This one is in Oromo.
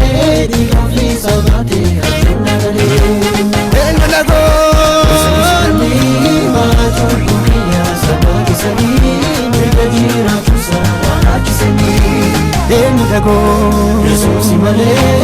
malee dhiiga ofiisaa baatee addunyaa galee. Eenyu lagoon? Maa cubbuu kiyya sabaa keessanii mirga jiraachuusaa waan harkisanii. Eenyu lagoon? Yesuusi malee.